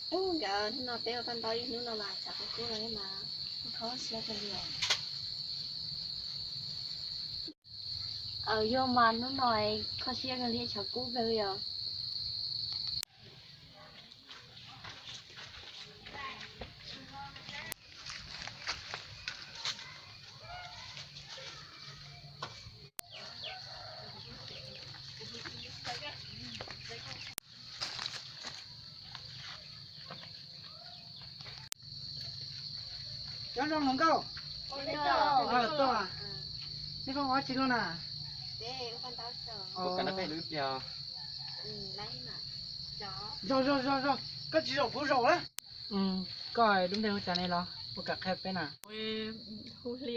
Nkawd hnub no peb ua paj ntaub ib hnub no mas tshav kub kub no mas kho siab kawg li. Aws, yog mas hnub no kho siab kawg li, tshav kub kawg li os. Nyob zoo hluas nkauj. Tuaj, nej pheej ua dab tsi no na? Koj tsis zaum kuv zaum na. Koj lub npe hu cas ne los puas kam qhia peb na? Hu Hli.